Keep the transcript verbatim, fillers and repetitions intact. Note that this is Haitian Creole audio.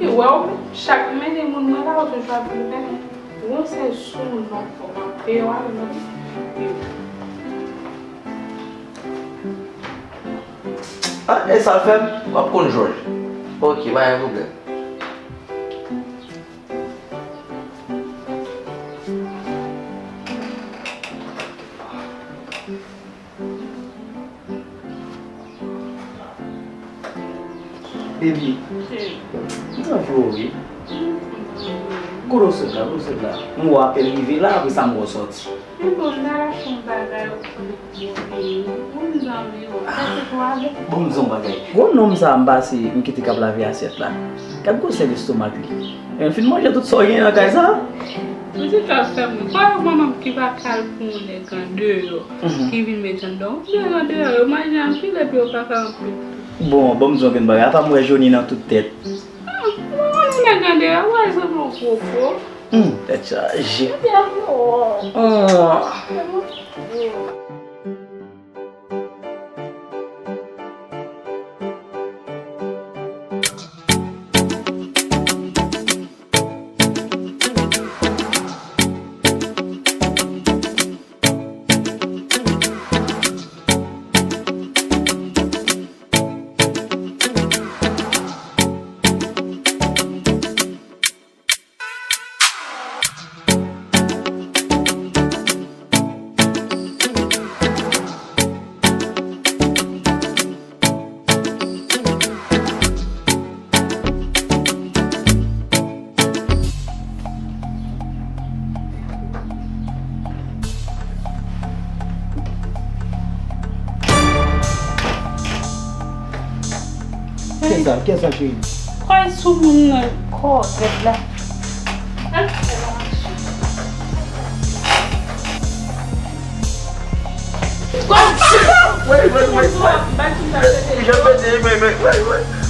Wè w, chak m mennen moun mwen la, ou toujou ap vin fè m yon sèl sou non fò m ap peye w avè l. Ah, e sa l fè m? W ap konn jòj. Ok, pa gen pwoblèm. Baby, m anvi w wi. Kote w sot la, kote w sot la? M wè w apèn rive la, apre sa m wè w sòti. Men bon, m t al achte yon bagay pou, pou vini. Bon, m zanmi w. Sa se pou avè. Bon, m di w yon bagay. Gwo nonm sa a m pase, m kite k ap lave asyèt la. Gad gwosè lestomak li. Li fin manje tout sa w genyen nan kay sa a. Ou di k ap fè moun. Pa yo manman m ki pa kal pou yon nèg andeyò, ki vin met anndan. Ou nèg andeyò, yo manje anpil epi yo pa ka anpil. Bon, bon, m di w yon grenn bagay. Apa m wè Joni nan tout tèt. Ah, mwen konnen nèg andeyò, wè, se bon koko. Hmm, tèt chaje. Ebyen, yo. Hmm. Kiyès sa? Kiyès sa, cheri? Kwè sou moun nan kò rèd la. Wait, wait, wait, wait. Wait, wait.